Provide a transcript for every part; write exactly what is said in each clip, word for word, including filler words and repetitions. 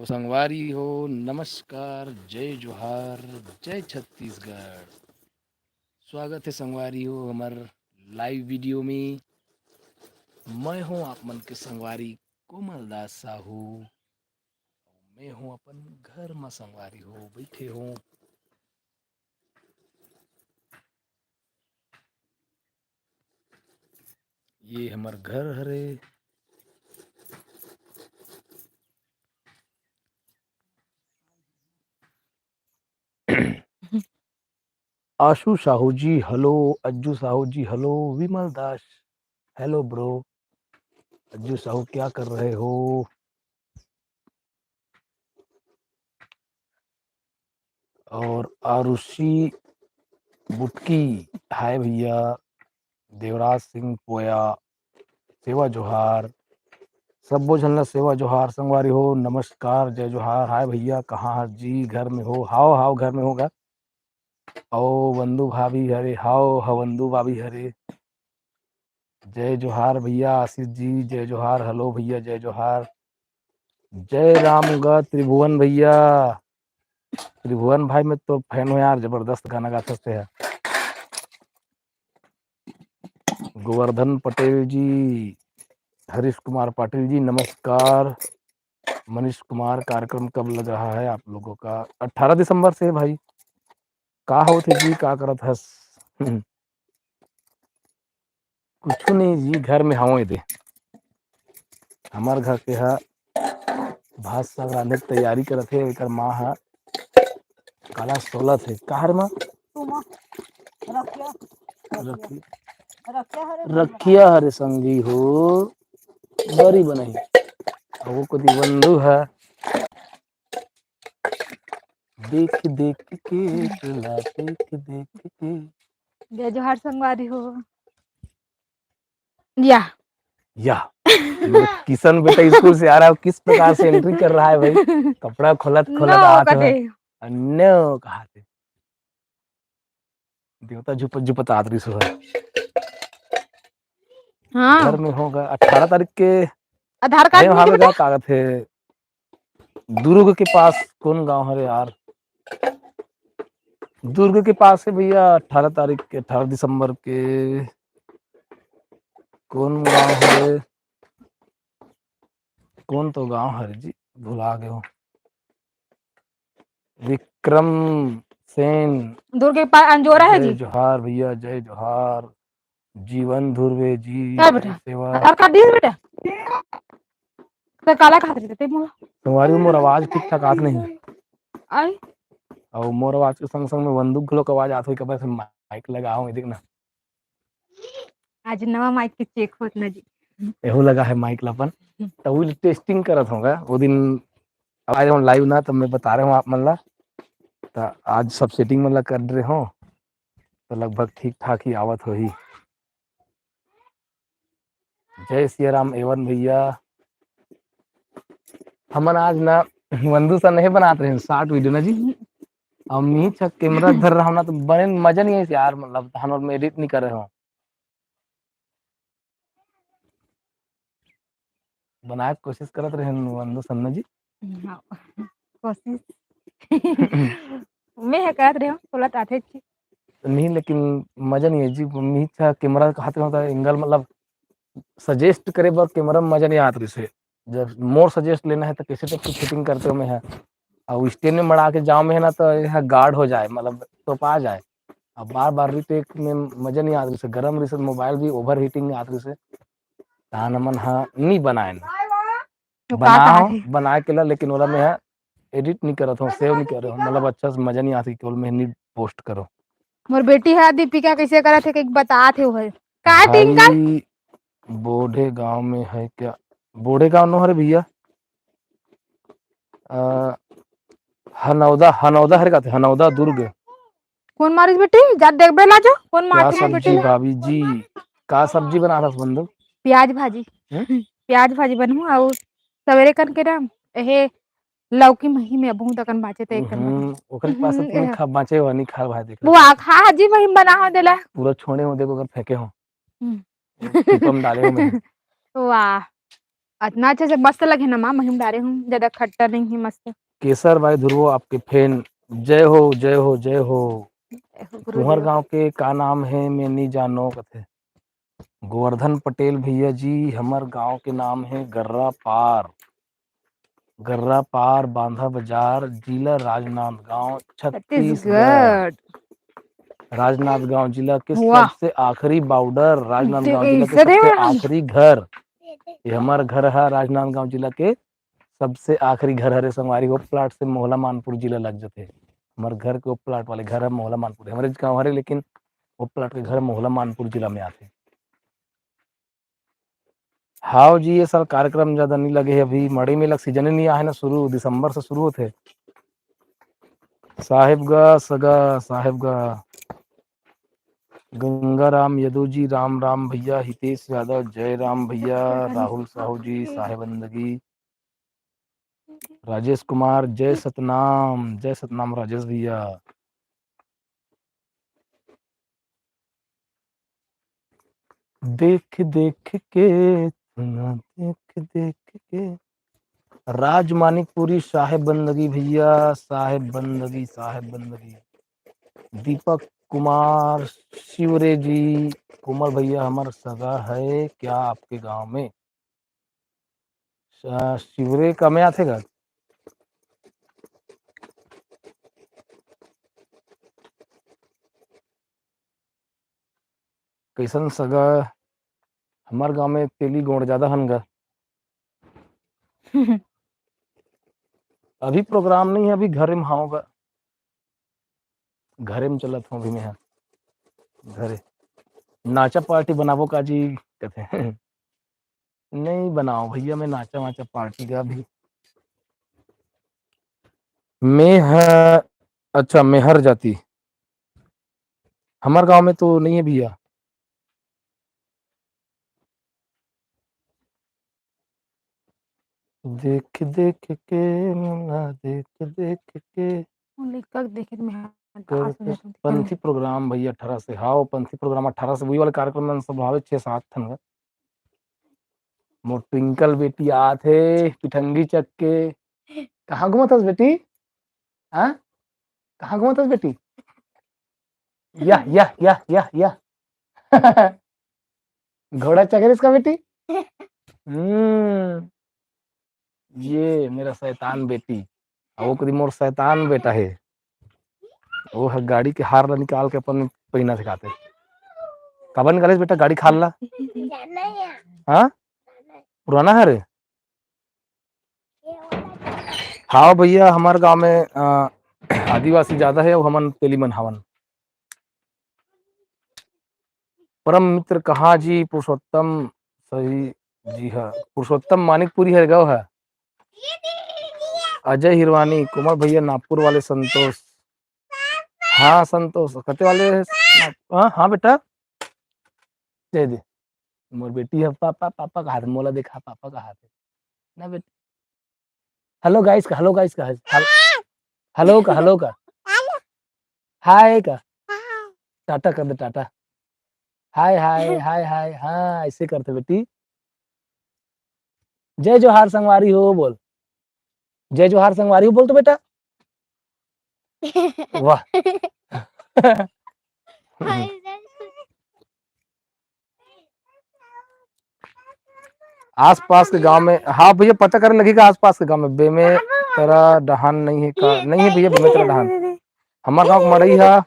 संगवारी हो, नमस्कार, जय जोहार, जय छत्तीसगढ़। स्वागत है संगवारी हो हमर live video में। मैं हूँ आप मन के संगवारी कोमल दास साहू। मैं हूँ अपन घर मा संगवारी हो, बैठे हूँ। ये हमर घर हरे। आशु साहू जी, hello। अज्जू साहू जी, hello। विमल दास, hello bro। अज्जू साहू, क्या कर रहे हो? और आरुषि बुटकी, हाय भैया। देवराज सिंह पोया, सेवा जोहार। सब्बो झन ला सेवा जोहार संगवारी हो, नमस्कार, जय जोहार। हाय भैया, कहाँ हस जी? घर में हो? हाव, हाव, घर में हो गा। ओ वंदू भाभी हरे, हाव, ह वंदू भाभी हरे। जय जोहार भैया आशीष जी, जय जोहार। Hello भैया, जय जोहार। जय राम गा त्रिभुवन भैया। त्रिभुवन भाई, मैं तो fan हूँ यार, जबरदस्त गाना गाथस ते ह। गोवर्धन पटेल जी, हरीश कुमार पाटिल जी, नमस्कार। मनीष कुमार, कार्यक्रम कब लग रहा है आप लोगों का? अठारह दिसंबर से है भाई। का होत हे जी, का करत हस? कुछु नहीं जी, घर में हवं एदे। हमर घर के ह भात साग रांधे के तैयारी करत हे, एकर माँ ह काला सोलत हे। काहर माँ? तू माँ, रखिया, रखिया। रखिया। रखिया हरे संगी हो, बरी बनही। अब वो कोती बंधु ह। देख देख के तोला, देख देख के। जय जोहार संगवारी हो। या। या। ये किशन बेटा स्कूल से आ रहा है, किस प्रकार से entry कर रहा है भाई? कपड़ा खोलत खोलत नो आत है। कथे। अन्नो कहा थे। देवता झुपत झुपत आत रहिस हे। हाँ। घर में होगा अठारह तारीख के। आधार कार्ड अरे, नहीं वहाँ पे बेटा? का कागज है? दुर्ग के पास कौन गांव है रे यार? दुर्ग के पास है भैया, अठारह तारीख के, अठारह दिसंबर के। कौन गांव है? कौन तो गांव है जी, भुला गए हो। विक्रम सेन। दुर्ग के पास अंजोरा है जय जी। जोहार भैया, जय जोहार। जीवन धुर्वे जी, का बेटा? जय सेवा। आधार कार्ड दिए बेटा? तो काला कहा देते ते मोला। तुम्हारी मोर आवाज ठीक ठाक आत नहीं। आई? और मोर आवाज के संग संग में बंदूक घलो के आवाज आत होई, कब से माइक लगा हूँ, देख ना। आज नवा माइक के चेक होत ना जी। एहू लगा है माइक ला अपन। तो वो टेस्टिंग करत होगा। वो दिन आए हम लाइव ना, तो मैं बता रहे हूँ आप मन ला। तो आज सब सेटिंग मन ला कर रहे हो, तो लगभग ठीक ठाक ही आवत होही। जय सिया राम एवन भैया। हमन आज ना वंदू सा नहीं बनात रहे शॉर्ट वीडियो ना जी। अब मी छ कैमरा धर रहा हूँ ना, तो बने मजा नहीं है यार, मतलब, हम लोग में एडिट नहीं कर रहे हो। बनाए के कोशिश करत रहे वंदू सन्ना जी। हाँ, कोशिश। मैं ह करत रहे हूँ, बोलत आथे जी। नहीं, लेकिन मजा नहीं है जी। मी छ कैमरा के हाथ में होता है एंगल, मतलब, सजेस्ट करे बर कैमरा में मजा नहीं आत रहिसे। जब मोर सजेस्ट लेना है तो कैसे तक की फिटिंग करते हो मैं है। और स्टैंड में मड़ा के जाओ में है ना, तो यह गार्ड हो जाए, मतलब, तोपा जाए। अब बार बार रीटेक में मजा नहीं आत रहिसे, गरम रहिसे, मोबाइल भी ओवर हीटिंग आत रहिसे। तान मन हा नहीं बनाए ना। तो का बनाओ, कहा थे? बनाए के ला, लेकिन ओला मैं एडिट नहीं करत हूँ, सेव नहीं कर रहा हूँ, मतलब, अच्छा से मजा नहीं आती, केवल मैं नहीं पोस्ट करो। मोर बेटी है दीपिका, कैसे करत है, कहीं बतात है वो है। का भाई, टिंकल? बूढ़े गांव में है क्या? बूढ़े गांव नो हरे भैया। अ, हनौदा, हनौदा हरे का थे, हनौदा दुर्ग। कौन मारिस बेटी? जा देखबे ला जो, कौन क्या मारिस सब्जी बेटी? भाभी जी, का सब्जी बना रहा बंधु? प्याज भाजी। हम्म? प्याज भाजी बनहूँ, और सवेरे कन के ना, एहे लौकी मही में बहुत अकन बाँचे, त एक कन हम्म, बना। ओकरे पास हम्म, तुमने एहे। खा, बाँचे हुआ नहीं खा भाई, देख लो। वो आ खा जी, वही बना हो देला। पूरा छोड़े हो, देखो, अगर फेंके हो। हम्म। टिपम डाले हो में। वाह। अतना अच्छा से मस्त लगे ना माँ, महिम डारे हूँ, ज्यादा खट्टा नहीं है, मस्त। केसर भाई ध्रुवो आपके fan। जय हो, जय हो, जय हो। जय हो गुरुदेव। तुहर गांव के का नाम है, मैं नहीं जानो कथे। गोवर्धन पटेल भैया जी, हमर गांव के नाम है गर्रा पार। गर्रा पार, बांधा बाजार, जिला राजनांदगांव, छत्तीसगढ़। छत्तीसगढ़। राजनांदगांव जिला के वाह। सबसे आखिरी border, राजनांदगांव जिला के ऐसे सबसे देवा। आखिरी घर। ये हमर घर है राजनांदगांव जिला के सबसे आखिरी घर हरे संगवारी। वो plot से मोहला मानपुर जिला लग जथे। हमर घर के वो plot वाले घर है मोहला मानपुर, हमरे गांव हरे, लेकिन वो plot के घर मोहला मानपुर जिला में आथे। हाव जी, ये साल कार्यक्रम ज्यादा नहीं लगे हे, अभी मड़ई मेला के season ही नहीं आहे ना शुरू, दिसंबर से शुरू होथे। साहेब गा, सगा, साहेब गा। गंगाराम यदु जी, राम राम भैया। हितेश यादव, जय राम भैया। राहुल साहू जी, साहेब बंदगी। राजेश कुमार, जय सतनाम, जय सतनाम राजेश भैया। देख देख के, सुना देख देख के। राज मानिकपुरी, साहेब बंदगी भैया, साहेब बंदगी, साहेब बंदगी। दीपक कुमार शिवरे जी, कोमल भैया, हमर सगा है क्या आपके गांव में? स-, शिवरे का में आथे गा? कैसन सगा? हमर गांव में तेली गोंड़ ज्यादा हन गा। अभी program नहीं है, अभी घरे में हाव गा। घरे में चलत हूँ अभी मैं ह। घरे। नाचा party बनाबो का जी? कथे। नहीं बनाओ भैया, मैं नाचा वाचा party का अभी। मैं ह, अच्छा, मेहर जाति। हमर गांव में तो नहीं है भैया। देख देख के मुन्ना, देख देख के। वो लइका के देखे में हाँ, कर आ के सुनत हूँ, पंथी program भैया अठारह से, हाव, पंथी program अठारह से, वही वाला कार्यक्रम में सब भावे छह सात ठन गा। मोर ट्विंकल बेटी आत हे, पिठंगी चक के। कहाँ घूमत हस बेटी? हाँ? कहाँ घूमत हस बेटी? या, या, या, या, या। घोड़ा चघरिस का बेटी? हम्म, ये मेरा शैतान बेटी। अउ ओकरी मोर शैतान बेटा हे। वो ह गाड़ी के हार ला निकाल के अपन पहिना सिखाथे। काबर निकालिस बेटा गाड़ी के हार ला? हाँ? पुराना हरे? हाव भैया, हमर गांव में, अ, आदिवासी ज्यादा हे अउ हमन तेली मन हावन। परम मित्र कहाँ जी? पुरुषोत्तम सही जी ह, पुरुषोत्तम मानिकपुरी हर गाँव ह। अजय हिरवानी, कोमल भैया नागपुर वाले संतोष। हाँ संतोष, कते वाले? हाँ, हाँ बेटा, दे दे। मोर बेटी ह, पापा, पापा कहाथे, मोला देखा, पापा कहाथे। ना बेटा। Hello guys का, hello guys का, हल-, hello का, hello का। Hi का। टाटा कर दे, Tata. Hi, hi, hi, hi, हाँ, ऐसे करथे बेटी। जय जोहार संगवारी हो बोल। जय जोहार संगवारी हो बोल तो बेटा। वाह। आसपास के गांव में, हाँ भैया, पता करे लगही का आसपास के गांव में बेमेतरा डहान नहीं है का? नहीं है भैया, बेमेतरा डहान। हमार गांव के मड़ई हा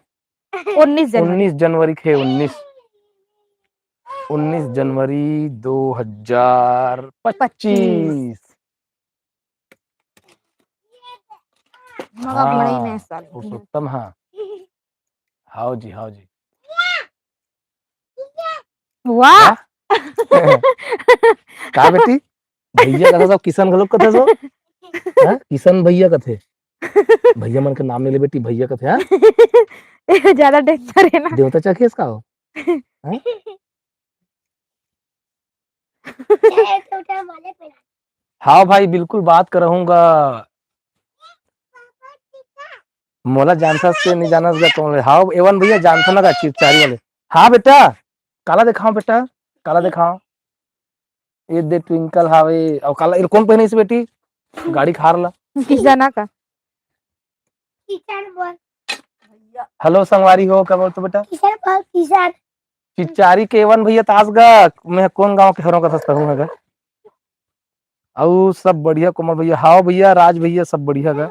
उन्नीस जनवरी। उन्नीस जनवरी के, उन्नीस, उन्नीस जनवरी दो हजार पच्चीस। मगर हाँ, मड़ई में साल। पुरुषोत्तम, हाँ। हाव जी, हाव जी। वाह। वाह। का बेटी? भैया कथे सब, किशन घलोक कथे सब। हाँ? किशन भैया कथे। भैया मन के नाम नहीं ले बेटी, भैया कथे, हाँ? ज्यादा danger है ना। देवता चघिस का हो? हाँ? हाँ भाई, बिल्कुल बात करहूंगा। मोला जानथस के नहीं जानस गा कौन ले? हाँ, एवन भैया जानथो ना गा, चिरचारी वाले। हाँ बेटा, काला देखाओ बेटा, काला देखाओ। ये दे ट्विंकल हावे। अउ काला, ये कोन पहने से बेटी? गाड़ी खार ला। किस जाना का? हेलो संगवारी हो, का बोलत हो बेटा? किसान बोल, किसान। चिचारी केवन भैया तास गा, मैं कोन गांव के हरों का सस्ता हूँ गा। अउ सब बढ़िया कोमल भैया, हाव भैया, राज भैया, सब बढ़िया गा।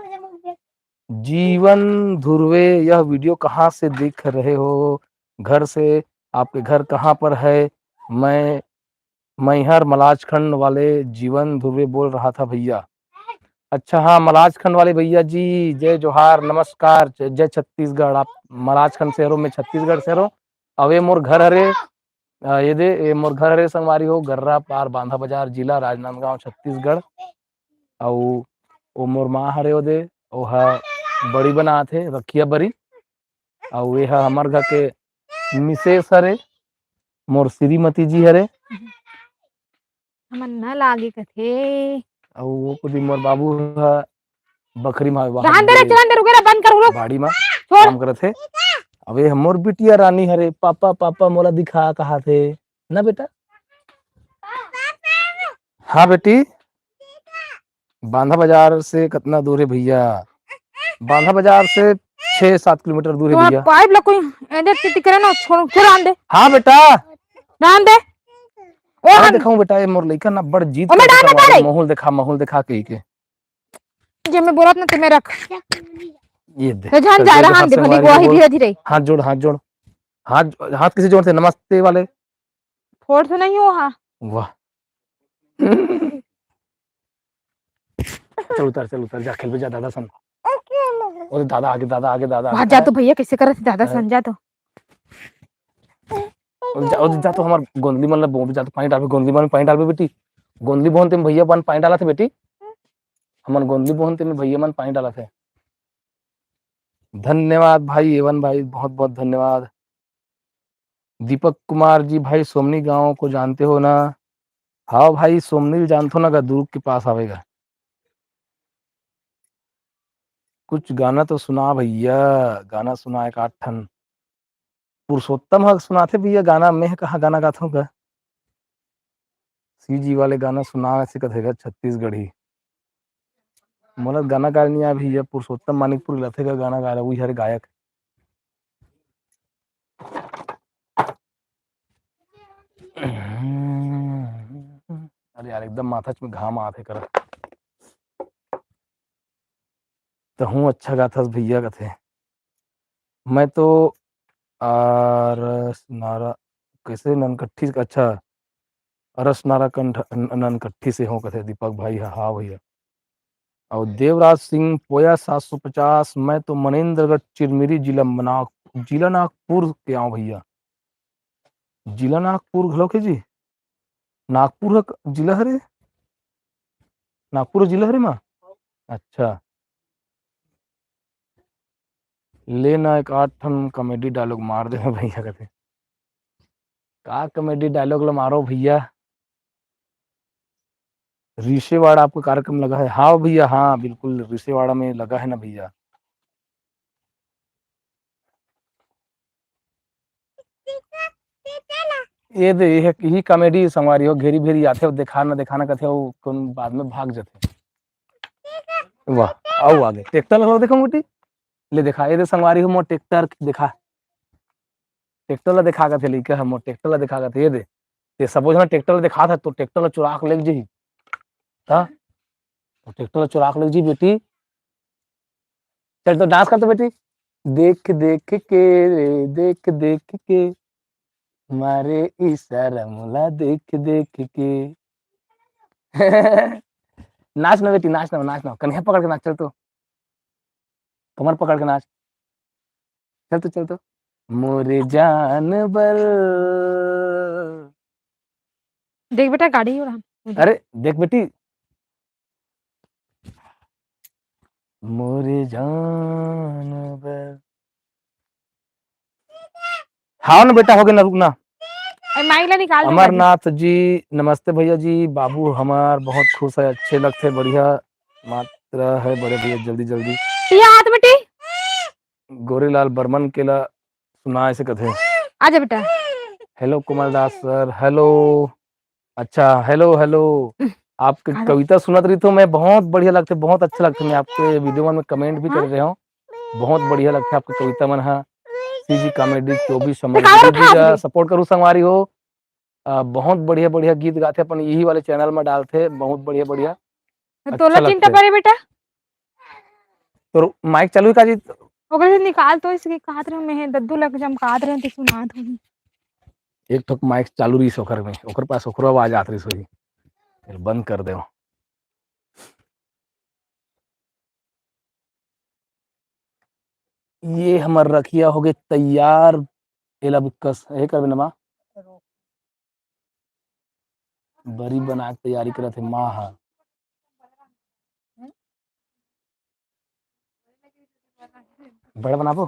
जीवन धुर्वे, यह वीडियो कहाँ से देख रहे हो? घर से? आपके घर कहाँ पर है? मैं मैहर मलाजखंड वाले जीवन धुर्वे बोल रहा था भैया। अच्छा, हाँ, मलाजखंड वाले भैया जी, जय जोहार, नमस्कार, जय, जय छत्तीसगढ़। आप मलाजखंड से हरो, मैं छत्तीसगढ़ से हरो। अउ ये मोर घर हरे, अ, ये दे, ये मोर घर हरे संगवारी हो, गर्रा पार, बांधा बाजार, जिला राजनांदगांव, छत्तीसगढ़। अउ वो मोर माँ हरे, ओ दे, ओहा बड़ी बनात हे, रखिया बरी। अउ ये ह हमर घर के मिसेस हरे, मोर श्रीमती जी हरे। हमन न लागे कथे। अउ वो कोती मोर बाबू ह बखरी म, वहाँ रहन दे रे, दे चलन दे, रुके रे, बंद कर, रुक। बाड़ी म छोड़। काम करत हे। अब ये मोर बिटिया रानी हरे, "पापा, पापा, मोला दिखा," कहात हे। ना बेटा? हाँ बेटी, बांधा बाजार से कितना दूर है भैया? बांधा बाजार से छह सात किलोमीटर दूर है तुम्हारा भैया। पाइप ला कोई एदे तिती करे ना, छोड़, छोड़, रहन दे। हाँ बेटा। रहन दे। ओ हाँ, हन। दिखाऊं बेटा, ये मोर लइका ना बड़ जिद ओ, मैं करके डाल करवा दे, बता रही। माहौल दिखा, माहौल दिखा के ही के। जे मैं बोलत ना, ते मैं रख। ये दे। हे जान चल, जा चल, रहा, हाथ हाथ दे, से भली हमारी गोही गोल। धीरे धीरे। हाथ जोड़, हाथ जोड़। हाथ, हाथ किसे जोड़ते? नमस्ते वाले। फोड़ तो नहीं हो, हाँ। वाह। चल उतर, चल उतर, जा खेलबे, जा दादा सन। ओके, मम्मी। ओ दादा आगे, दादा आगे, दादा वहाँ आगे। जा तो भैया, कैसे करत दादा हाँ। सन, जा तो। ओ जा, ओ जा तो हमार गोंदली मन ला बोबे, जा तो पानी डालबे, गोंदली मन में पानी डालबे बेटी। गोंदली बोहन ते में भैया मन पानी डालत हे बेटी। हमन गोंदली बोहन ते में भैया मन पानी डालत हे। धन्यवाद भाई एवन भाई, बहुत बहुत धन्यवाद। दीपक कुमार जी, भाई सोमनी गांव को जानते हो ना? हाँ भाई, सोमनी ल जानथो ना गा, दुर्ग के पास आवेगा। कुछ गाना तो सुना भैया, गाना सुना एक आध ठन। पुरुषोत्तम ह सुनाथे भैया गाना, मैं ह कहाँ गाना गाथों गा? सीजी वाले गाना सुना से कथे गा छत्तीसगढ़ी। मोला गाना गाए नहीं आए भैया, पुरुषोत्तम मानिकपुर लाथे गा गाना गाए ला, उही हरे गायक। अरे यार, एकदम माथा में घाम आथे करा। तहूँ अच्छा गाथस भैया कथे। मैं तो आरस नारा, कैसे ननकट्ठी, अच्छा, अरस नारा कंठ, न-, ननकट्ठी से हो कथे दीपक भाई ह। हाँ भैया। अउ देवराज सिंह पोया सात सौ पचास, मैं तो मनेंद्रगढ़ चिरमिरी जिला मना-, जिला नागपुर के आंव भैया। जिला नागपुर घलो के जी? नागपुर ह क-, जिला हरे? नागपुर ह जिला हरे माँ? अच्छा। ले ना एक आध ठन comedy dialogue मार दे भैया कथे। का comedy dialogue ला मारो भैया? रिसेवाड़ा आपका कार्यक्रम लगा है? हाँ भैया, हाँ, बिल्कुल रिसेवाड़ा में लगा है ना भैया। ये दे, ये है, यही comedy संगवारी हो, घेरी भेरी आथे, वो देखा ना, देखा ना कथे, वो कौन बाद में भाग जाथे। वाह, आओ आगे। ट्रैक्टर ला देखो मोटी, ले देखा, ये दे संगवारी हो, मोर ट्रैक्टर देखा, ट्रैक्टर ला देखा कथे, लइका है, मोर ट्रैक्टर ला देखा कथे, ये दे, ये सबो झन ट्रैक्टर ला देखा था, तो ट्रैक्टर ला चुरा के लेग जी, हाँ, तो ट्रैक्टर ला चुरा के लेग जी बेटी, चल तो dance कर तो बेटी। देख देख के रे, देख देख के, मारे इशारा मोला देख देख के। नाच ना बेटी, नाच ना, नाच ना, कन्हैया पकड़ के नाच, चल तो, कमर पकड़ के नाच, चल तो, चल तो, मोरे जान बर। देख बेटा, गाड़ी हो रहा। अरे देख बेटी, मोरे जान बर। हाँ ना बेटा, हो गया ना, रुक ना। ए, माई ला निकाल दो अमरनाथ जी, नमस्ते भैया जी, बाबू हमार बहुत खुश है, अच्छे लगते, बढ़िया मात्रा है बड़े भैया, जल्दी जल्दी। ये हाथ बेटी। गोरीलाल बर्मन के ला सुना ऐसे कथे। आजा बेटा। Hello कोमल दास sir, hello। अच्छा, hello, hello। आपके कविता सुनत रहिथों मैं, बहुत बढ़िया लगथे, बहुत अच्छा लगथे। मैं आपके video मन में comment भी करे रहे हव, बहुत बढ़िया लगथे आपके कविता मन ह। CG Comedy चौबीस समझ जी का support करू संगवारी हो। अ, बहुत बढ़िया-बढ़िया गीत गाथे, अपन इही वाले channel में डालथे, बहुत बढ़िया-बढ़िया। तोला अच्छा चिंता लगथे। परे बेटा? तोर mic चालू हे का जी? ओकरे से निकाल तो, इसके कात रहे में हे, दद्दू लग जम कात रहे तो सुनात होही। एक ठोक mic चालू रहिस ओकर में, ओकर पास ओकरो आवाज आत रहिस होही। फिर बंद कर देव। ये हमर रखिया होगे तैयार, एला भी कस, ए करबे नमा। बरी बनाए के तैयारी करत हे माँ ह। बड़ा बनाबो?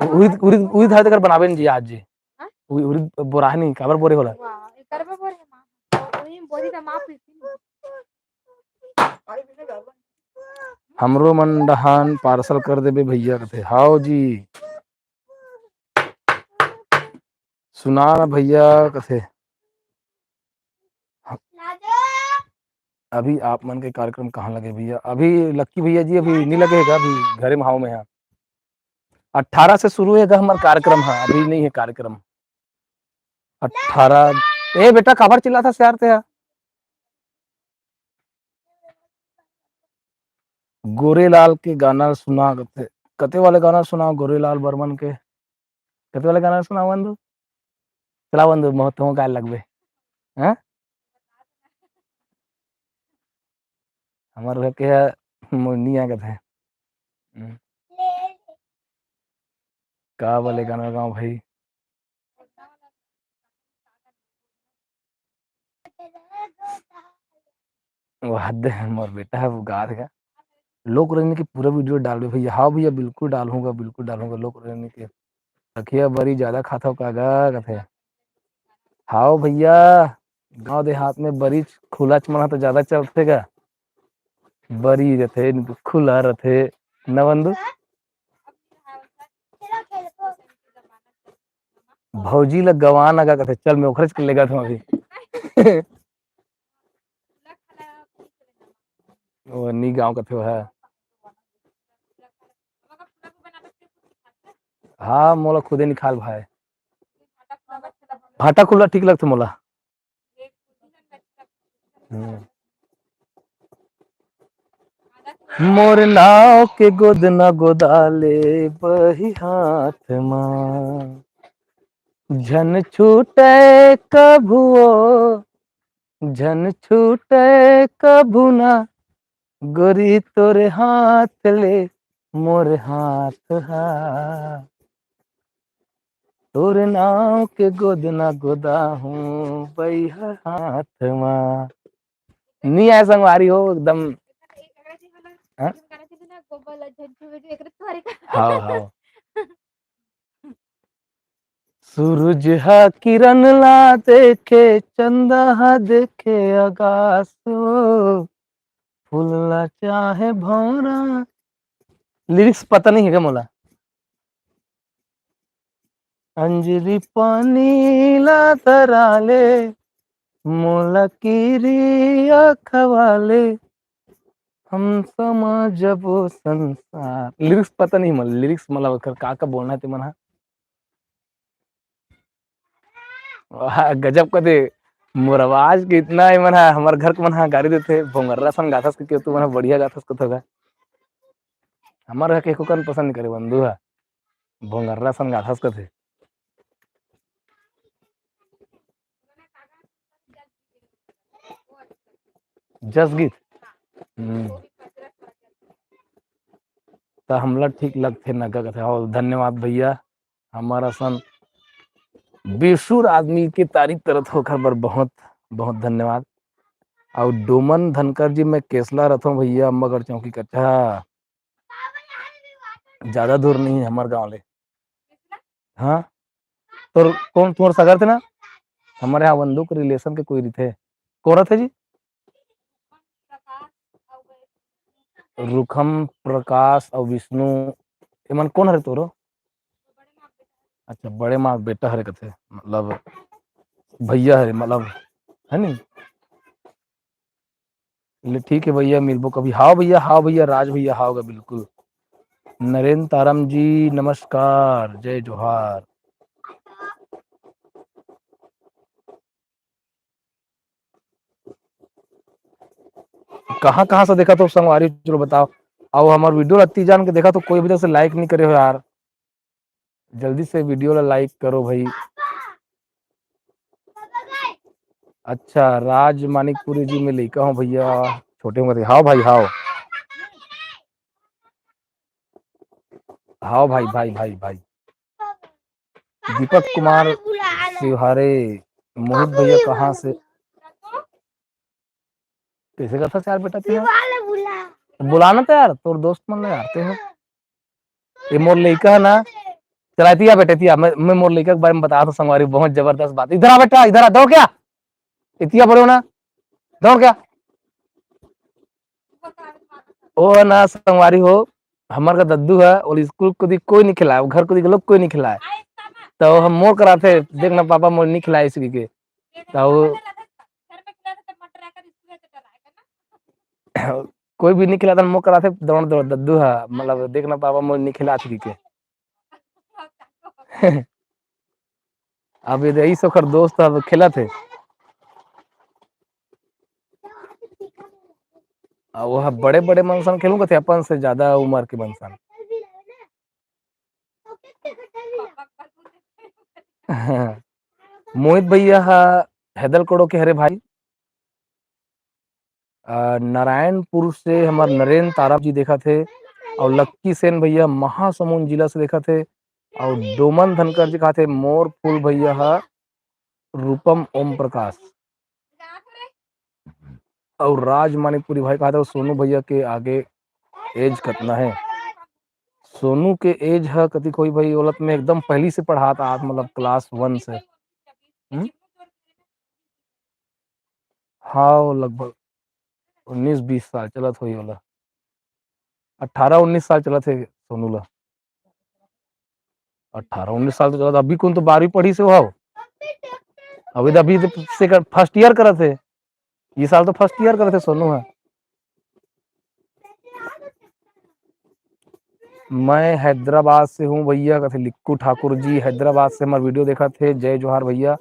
उरिद, उरिद, उरिद हवे तेकर बनाबे न जी आज जी। हाँ? उरि-, उरिद बोराहे नहीं, काबर बोरे होला? वाह, एकर में बोरे माँ। वही बोरी त माँ पीसी। हमरो मन डहान parcel कर देबे भैया कथे। हाव जी। सुना ना भैया कथे। अभी आप मन के कार्यक्रम कहाँ लगे भैया? अभी लक्की भैया जी अभी नहीं लगे हे का, अभी घरे में हाव मैं हा। अट्ठारह से शुरू हे का हमर कार्यक्रम हा, अभी नहीं हे कार्यक्रम। अट्ठारह, ए बेटा काबर चिल्लाथस यार ते हा? गोरेलाल के गाना सुना कथे, कते वाले गाना सुना गोरेलाल बर्मन के? कते वाले गाना सुना बंधु? चला बंधु, महत्व गाय लगबे। हैं? हमर घर के ह मुन्नी आ कथे। हम्म। का वाले गाना गाँव भाई? वो हद है, मोर बेटा है, वो गा देगा। लोक रंजनी के पूरा video डालबे भैया। हाँ भैया, बिल्कुल डालूंगा, बिल्कुल डालूंगा लोक रंजनी के। सखिया बरी ज्यादा खाथव का गा कथे। हाव भैया, गांव देहात में बरी खुला चमना तो ज्यादा चलथे गा। बरी रथे, खुला रथे, न बंधु? भौजी ल गवा न गा कथे, चल मैं ओखरेच के लेगत हूँ अभी। ओ, नी गाँव कथे वो है। हाँ, मोला खुदे निकाल भाई। भाटा खुला ठीक लगथे मोला। हम्म। मोर नाव के गोदना गोदाले बही हाथ मा, झन छूटे कभू ओ, झन छूटे कभू ना, गोरी तोरे हाथ ले मोर हाथ हा। तोर नाव के गोदना गोदा हूँ बइहा हाथ मा। नी आय संगवारी हो एकदम। हाँ? हाव, हाव। सूरज हा किरण ला देखे, चंदा हा देखे आकाश ओ, फूल ला चाहे भौंरा। Lyrics पता नहीं हे का मोला? अंजली पानी ला धरा ले, मोला किरिया खवा ले, हम समझबो संसार। Lyrics पता नहीं मोला, lyrics मतलब ओकर का का बोलना हे ते मन हा। वाह, गजब कथे। मोर आवाज के इतना ए मन हा, हमर घर के मन हा गारी देथे, भोंगर्रा सन गाथस के, तू मन हा बढ़िया गाथस कथे गा। हमर घर के एको कन पसंद करे बंधु हा, भोंगर्रा सन गाथस कथे। जस गीत। हम्म। त हमला ठीक लगथे न गा कथे। हाव, धन्यवाद भैया। हमर असन बेसुर आदमी के तारीफ करत हो, ओखर बर बहुत, बहुत धन्यवाद। अउ डोमन धनकर जी, मैं केसला रथों भैया, अम्मागढ़ चौकी कचहा। ज्यादा दूर नहीं हे हमर गांव ले। हाँ, तोर कौन, तोर सगा रथे ना? हमर यहाँ बंधु के relation के कोई रथे। कौन रथे जी? रुखम, प्रकाश अउ विष्णु, एमन कौन हरे तोरो? अच्छा, बड़े माँ बेटा हरे कथे, मतलब भैया हरे, मतलब है नी? ले ठीक है भैया, मिलबो कभी। हाव भैया, हाव भैया, राज भैया, हाव गा, बिल्कुल। नरेंद्र तारम जी, नमस्कार, जय जोहार। कहाँ-कहाँ से देखत हो संगवारी, चलो बताओ। अउ हमर video ला अति जान के देखत हो, कोई वजह से like नहीं करे हो यार, जल्दी से video ला like करो भाई। अच्छा, राज मानिकपुरी जी में लइका हो भैया, छोटे होंगे। हाव भाई, हाव। हाव भाई, भाई, भाई, भाई। दीपक कुमार सिवहारे, मोहित भैया कहाँ से? कैसे करता यार बेटा तेरा? बुलाना तो यार, तोर दोस्त मन ला यार, ते हो। ये मोर लइका है ना, चला एती आ बेटा, एती आ, मैं, मैं मोर लइका के बारे में बता था संगवारी, बहुत जबरदस्त बात। इधर आ बेटा, इधर आ, दौड़ क्या? एती आ बड़े हो ना, दौड़ क्या? ओ ना संगवारी हो, हमर का दद्दू है, ओला स्कूल कोती कोई नहीं खिलाए, घर कोती के लोग कोई नहीं खिलाए। तो हम मोर कराथे, देख ना पापा मोर नहीं खिलाए इसी के। तो कोई भी नहीं खिलाता, मोर कराथे, दौड़ दौड़ दद्दू है, मतलब देख ना पापा मोर नहीं खिलाए इसी के। अब ये रईस ओकर दोस्त अब खेलत हे। आ, वो ह बड़े-बड़े मन सन खेलूं कथे, अपन से ज्यादा उम्र के मन सन। मोहित भैया ह हैदल कोड़ो के हरे भाई। अ, नारायणपुर से हमर नरेंद्र ताराब जी देखत हे, अउ लक्की सेन भैया महासमुंद जिला से देखत हे, अउ डोमन धनकर जी कहत हे, मोर फूल भैया ह रूपम ओम प्रकाश, अउ राज मानिकपुरी भाई कहत हे, सोनू भैया के आगे age कतना हे? सोनू के age ह कतिक होही भाई, ओला त मैं एकदम पहली से पढ़ात आत, मतलब class one से। हम्म? हाँ, वो लगभग उन्नीस बीस साल चलत होही ओला। अठारह उन्नीस साल चलत हे सोनू ला। अठारह उन्नीस साल तो चलत, अभी कौन तो बारहवीं पढ़ी से हो? अभी तो, अभी तो second, first year करत हे। ये साल तो first year करत हे सोनू ह। मैं हैदराबाद से हूँ भैया, कथे लिक्कू ठाकुर जी, हैदराबाद से हमार video देखत हे, जय जोहार भैया।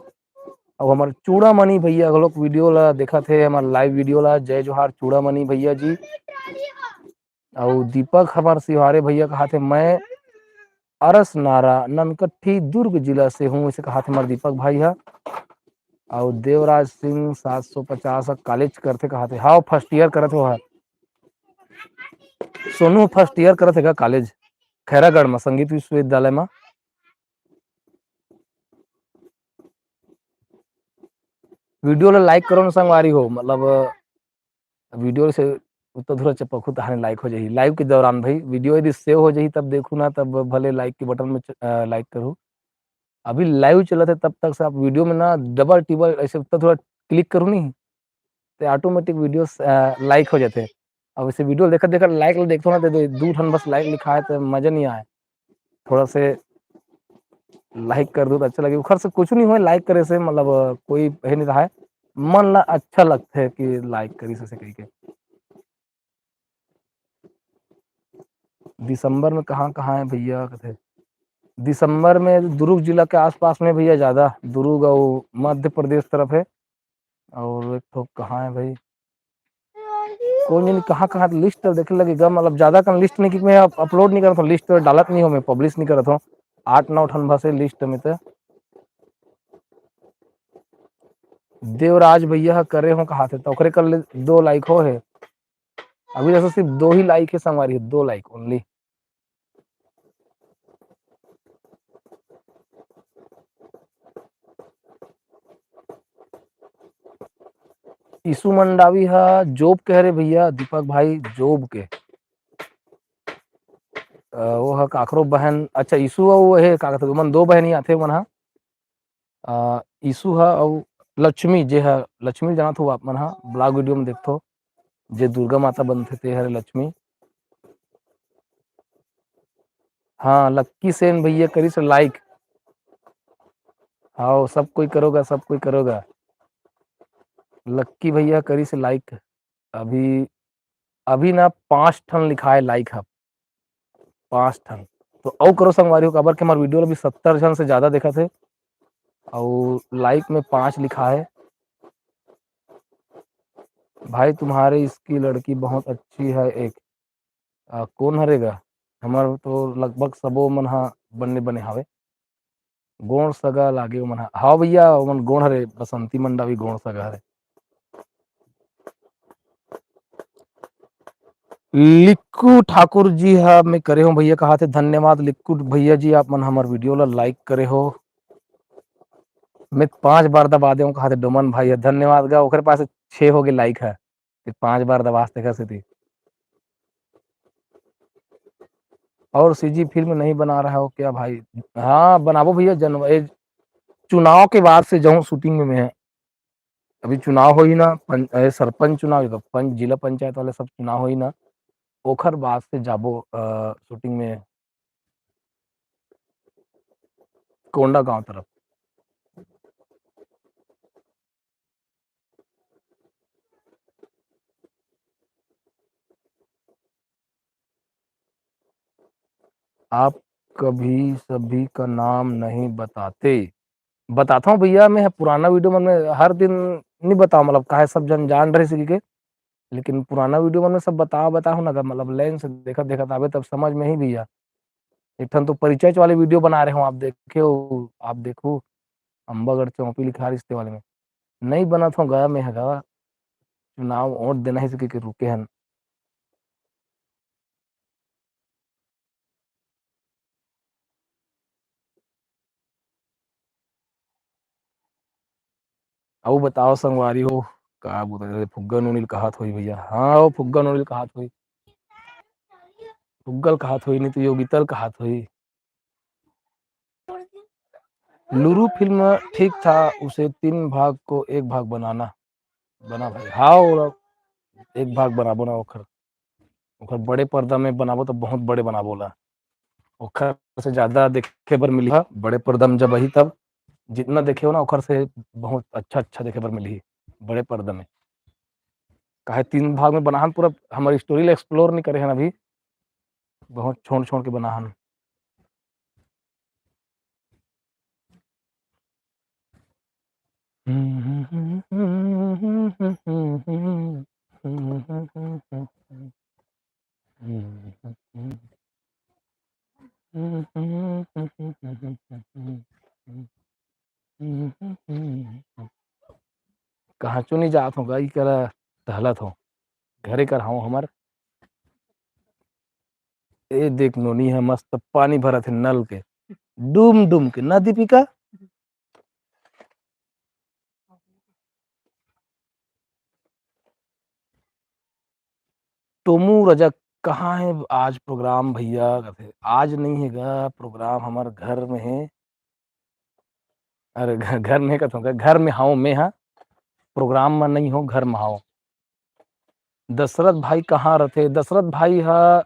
अउ हमार चूड़ामणि भैया घलोक video ला देखत हे, हमार live video ला, जय जोहार चूड़ामणि भैया जी। अउ दीपक हमार सिवहारे भैया कहत हे, मैं अरसनारा ननकट्ठी दुर्ग जिला से हूँ, इसे कहत हे हमार दीपक भाई ह। अउ देवराज सिंह सात सौ पचास ह, college करथे कहत हे। हाव, first year करत हे। सोनू first year करत हे का college? खैरागढ़ म, संगीत विश्वविद्यालय म। Video ला like करो ना संगवारी हो, मतलब video से उत्तर धुरा चपकहू तहाने like हो जाही। Live के दौरान भाई video यदि save हो जाही तब देखू ना, तब भले like के button में च-, अ, like करू। अभी live चलत हे तब तक से आप video में ना double टिबल ऐसे उत्तर धुरा click करू नहीं, ते automatic video स-, अ, like हो जाथे। अब इसे video देखत देखत like ल देखथो ना, ते दू, दू ठन बस like लिखा है, तो मजा नहीं आए। थोड़ा से like कर दो तो अच्छा लगे। ओखर से कुछ नहीं होए, like करे से मतलब, अ, कोई हे नहीं रहा है, मन ला अच्छा लगथे कि like करिस ऐसे कहिके। दिसंबर में कहाँ कहाँ है भैया कथे? दिसंबर में दुर्ग जिला के आसपास में भैया ज्यादा, दुर्ग अउ मध्य प्रदेश तरफ है। और एक ठो कहाँ है भाई, कोन जनी कहाँ कहाँ list देखे लगे गा, मतलब ज्यादा कन list नहीं कि मैं up-, upload नहीं करत हूँ, list डालत नहीं हूँ मैं, publish नहीं करत हूँ। आठ नौ ठन बस है list में ते। देवराज भैया ह करे हो कहा थे, तो ओकरे कर ले दो like हो है। अभी जैसे सिर्फ दो ही like है संगवारी, दो like only। ईशु मंडावी ह job के हरे भैया, दीपक भाई job के। अ, वो ह काकरो बहन, अच्छा ईशु अउ वो हे का कहथे, ओमन दो बहन ही आथे ओमन ह। अ, ईशु ह अउ लक्ष्मी जे ह, लक्ष्मी ल जानत हो आप मन ह, vlog video में देखथो, जे दुर्गा माता बनथे ते हरे लक्ष्मी। हाँ, लक्की सेन भैया करिस like। हाव, सब कोई करोगा, सब कोई करोगा। लक्की भैया करिस like, अभी, अभी ना पाँच ठन लिखाए like ह, पाँच ठन। तो अउ करो संगवारी हो, काबर के हमर video ल अभी सत्तर झन से ज्यादा देखत हे, अउ like में पाँच लिखाए। भाई तुम्हारे इसकी लड़की बहुत अच्छी है एक। आ, कोन हरे गा? हमर तो लगभग सबो मन ह बने बने हावे। गोंड़ सगा लागे ओमन ह। हाँ भैया, ओमन गोंड़ हरे, बसंती मंडा भी गोंड़ सगा हरे। लिक्कू ठाकुर जी ह, मैं करे हूँ भैया, कहा थे धन्यवाद लिक्कू भैया जी, आप मन हमर video ला like करे हो। मैं पांच बार दबा दे हूँ, कहा थे डोमन भाई ह, धन्यवाद गा, ओकर पास छह हो गए like ह, फिर पांच बार दबा से कर सेती। और सीजी फिल्म नहीं बना रहा हो क्या भाई? हाँ, बनाबो भैया, जनवरी, चुनाव के बाद से जाऊँ shooting में मैं। अभी चुनाव होही ना, पं-, ए, सरपंच चुनाव, ये तो पंच, जिला पंचायत वाले सब चुनाव होही ना, ओखर बाद से जाबो, अ, shooting में कोंडागांव तरफ। आप कभी सभी का नाम नहीं बताते। बताता हूँ भैया, मैं पुराना video मन में हर दिन नहीं बताओ, मतलब काहे सब जन जान रहे सी के, लेकिन पुराना video मन में सब बता, बता हूँ ना, मतलब line से देखत, देखत आबे तब समझ में ही भैया। एक ठन तो परिचय वाले video बना रहे हो, आप देखे हो, आप देखो, अम्बागढ़ चौपी लिखा रिश्ते वाले में। नहीं बनत हो गा, मैं ह गा, चुनाव वोट देना ही सके के रुके हन। अउ बताओ संगवारी हो, का बोलते, फुग्गा नूनिल कहात होई भैया? हाँ, वो फुग्गा नूनिल कहात होई, फुग्गल कहात होई, नहीं तो योगितल कहात होई। लुरु फिल्म ठीक था, उसे तीन भाग को एक भाग बनाना, बना भाई। हाँ, वो लोग एक भाग बनाबो ना ओखर, ओखर बड़े पर्दा में बनाबो तो बहुत बड़े बनाबो ला, ओखर से ज्यादा देखे बर मिली। हाँ, बड़े पर्दा में जब आही तब जितना देखे हो ना, ओखर से बहुत अच्छा, अच्छा देखे बर मिली बड़े पर्दा में। काहे तीन भाग में बनाहन, पूरा हमर story ला explore नहीं करे हन अभी, बहुत छोड़, छोड़ के बनाहन। कहाँ चो नहीं जात हो, गाई करा टहलत हो, घरे कर हाव हमर। ए देख नोनी ह मस्त पानी भरत हे नल के, डूम डूम के, ना दीपिका? टोमू रजक, कहाँ हे आज program भैया? कथे, आज नहीं हे गा program, हमर घर में हे। अरे घ-, घर में कथों का, घर में हाव मैं हा, program में नहीं हो, घर में हाव। दशरथ भाई कहाँ रथे? दशरथ भाई हा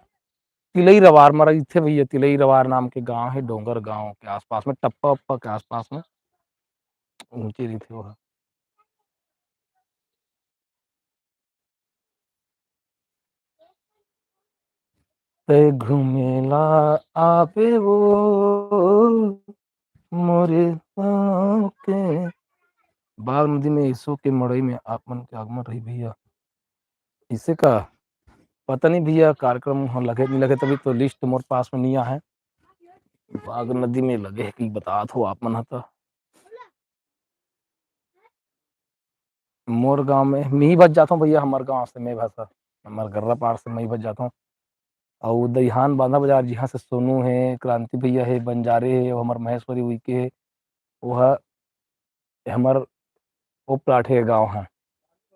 तिलई रवार में रहिथे भैया, तिलई रवार नाम के गांव हे, डोंगर गांव के आसपास में, टप्पा उप्पा के आसपास में ऊंचे रहिथे वो हा। ते घूमेला आबे वो मोरे गाँव के। बागनदी में यीशु के मड़ई में आप मन के आगमन रही भैया। इसे का पता नहीं भैया, कार्यक्रम ह लगे नहीं लगे, तभी तो list मोर पास में नहीं आहे। बागनदी में लगे हे कि बतात हो आप मन ह त। मोर गांव में, मिही बज जाथों भैया, हमर गांव से मैं भसा, हमर गर्रा पार से मैं बज जाथों। अउ दईहान बांधा बाजार, जिहां से सोनू हे, क्रांति भैया हे, बंजारे हे, अउ हमर महेश्वरी उइके हे, ओह हमर ओ प्लाट हे गांव ह,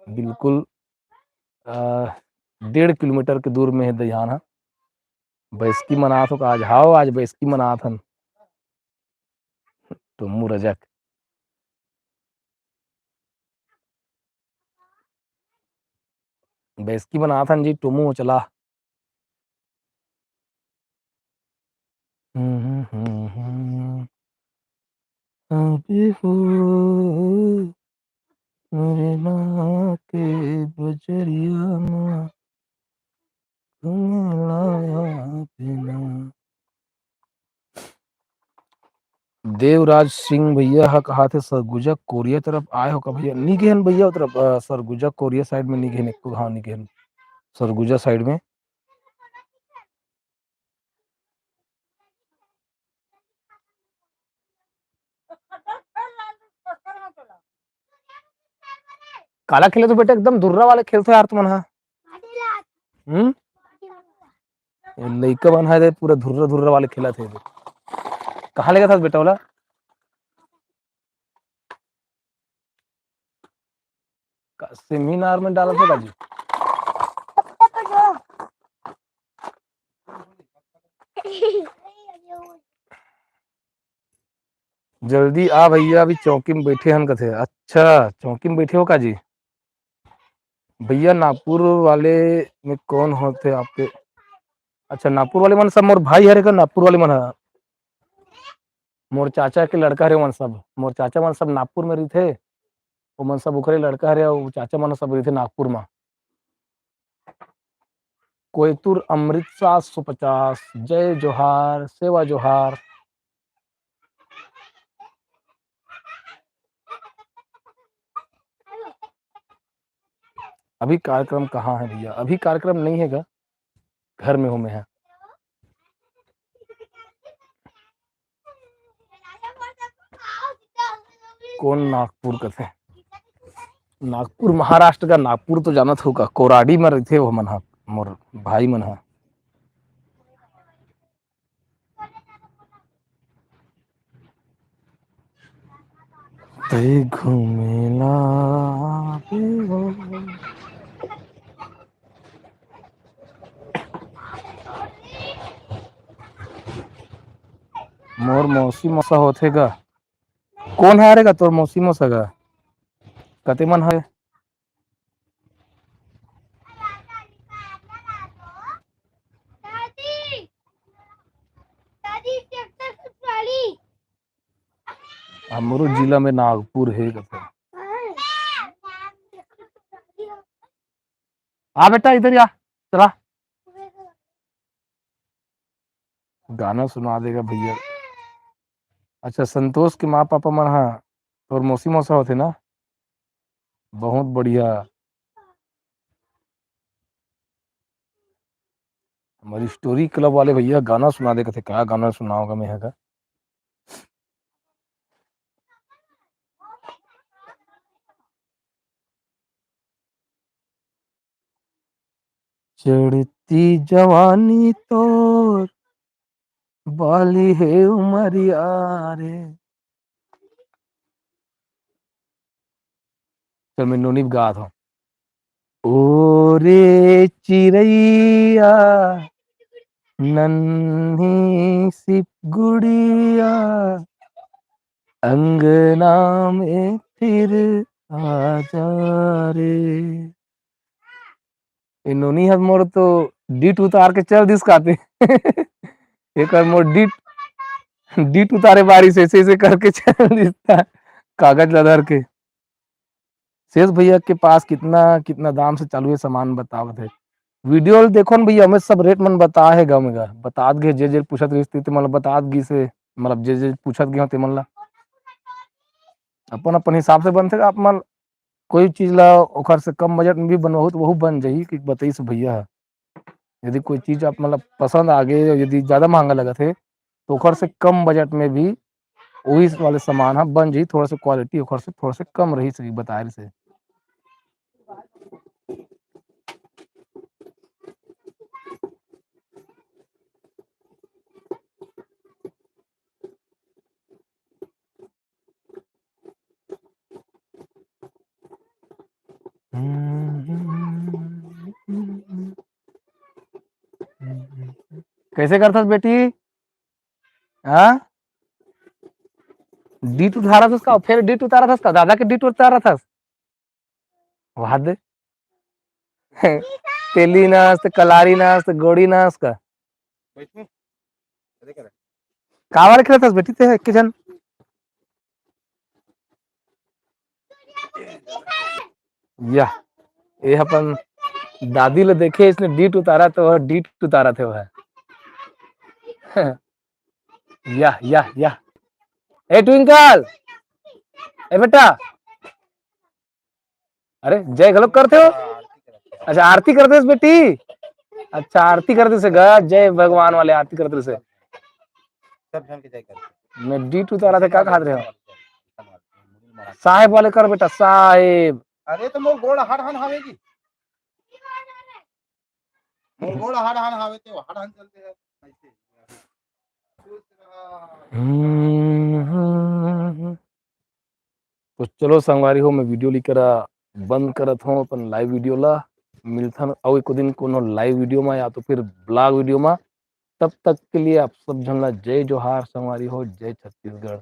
बिल्कुल, अ, डेढ़ किलोमीटर के दूर में हे दईहान ह। बैसकी मनात हो का आज? हाव, आज बैसकी मनात हन। टुम्मू रजक। बैसकी मनात हन जी, टुम्मू चला। हम्म, हम्म, हम्म, हम्म। अभी हो। मेरे माँ के बजरिया मा घूमे लाया बिना। देवराज सिंह भैया ह कहा थे, सरगुजा कोरिया तरफ आए हो का भैया? नी गेहन भैया, ओ तरफ, अ, सरगुजा कोरिया साइड में नी गेहन, एको घाव नी गेहन सरगुजा साइड में। काला खेले तो बेटा, एकदम धुर्रा वाले खेलते यार तुमन हा। हम्म? ये लइका मन हा रे, पूरा धुर्रा धुर्रा वाले खेलत हे। कहाँ लेगत हस बेटा ओला? का सेमिनार में डालत हे का जी? जल्दी आ भैया, अभी चौकी में बैठे हन कथे। अच्छा, चौकी में बैठे हो का जी? भैया, नागपुर वाले में कौन होते आपके? अच्छा, नागपुर वाले मन सब मोर भाई हरे का? नागपुर वाले मन ह, मोर चाचा के लड़का हरे मन सब। मोर चाचा मन सब नागपुर में रहिथे, वो मन सब ओकरे लड़का हरे, अउ चाचा मन सब रहिथे नागपुर में। कोयतुर अमृत सात सौ पचास, जय जोहार, सेवा जोहार। अभी कार्यक्रम कहाँ है भैया? अभी कार्यक्रम नहीं है गा, घर में हूँ मैं है। कौन नागपुर कथे? नागपुर महाराष्ट्र का, नागपुर तो जानत हो का, कोराडी में रहिथे वो मन हा, मोर भाई मन हा। तै घूमेला आबे हो। मोर मौसी मौसा होथे गा। कौन है रे गा तोर मौसी मौसा गा? कते मन है? हमरो जिला में नागपुर हे कथे। आ बेटा, इधर आ, चला। गाना सुना देगा भैया। अच्छा, संतोष के माँ पापा मन हा तोर मौसी मौसा होथे ना? बहुत बढ़िया। हमारी स्टोरी क्लब वाले भैया गाना सुना दे कथे। का गाना सुनाओगा मैं का? चढ़ती जवानी तोर, बाली हे उमरिया रे। चल, मैं नोनी गात हूँ। ओ रे चिरैया, नन्ही सिप गुड़िया, अंगना में फिर आ जा रे। ए नोनी ह मोर तो डीट उतार के चल दिस काते। एकर मोर डीट, डीट उतारे बारी से, से, से करके चल दिस ता, कागज ला धर के। शेष भैया के पास कितना, कितना दाम से चालू है सामान बतावत है। वीडियो ल देखो न भैया, हमें सब रेट मन बताए हे गा, में गा। बतात गे, जे, जे पूछत रहिस ते, ते मन ल बतात गिस हे, मतलब जे, जे पूछत गे हो, ते मन ला अपन, अपन हिसाब से बनथे। आप मन कोई चीज ला ओखर से कम बजट में भी बनवाहू, तो वहू बन जाही, कि बताइस भैया ह। यदि कोई चीज आप, मतलब, पसंद आ गे, यदि ज्यादा महंगा लगत हे, तो ओखर से कम बजट में भी वही वाले सामान ह बन जाही। थोड़ा सा क्वालिटी ओखर से थोड़ा सा कम रही, सही बताए से। कैसे करथस बेटी? हाँ, डीट उतारत हस का? फेर डीट उतारत हस का? दादा के डीट उतारत हस? वाह दे। तेली नस, कलारी नस, गोड़ी नस का? बैठू। अरे करे। कावर खेलत हस बेटी ते एक जन? या, ये अपन दादी ले देखे, इसने डीट उतारा तो वह डीट उतारा थे वह। या, या, या। ए ट्विंकल, ए बेटा, अरे जय घलोक करते हो? अच्छा, आरती करते हो बेटी? अच्छा, आरती करते से गा, जय भगवान वाले आरती करते से। सब झन के जय कर। मैं डीट उतारा थे, का खात रहे हो? साहेब वाले कर बेटा, साहेब। अरे तो मोर गोड़ हर हन हावे जी। मोर गोड़ हर हन हावे ते हर हन चलते हैं। ऐसे। हम्म। तो चलो संगवारी हो, मैं वीडियो लेकर आ, बंद करत हूँ अपन लाइव वीडियो ला। मिलथन अउ एको दिन कोनो लाइव वीडियो में या तो फिर ब्लॉग वीडियो में। तब तक के लिए आप सब झन ला जय जोहार संगवारी हो, जय छत्तीसगढ़।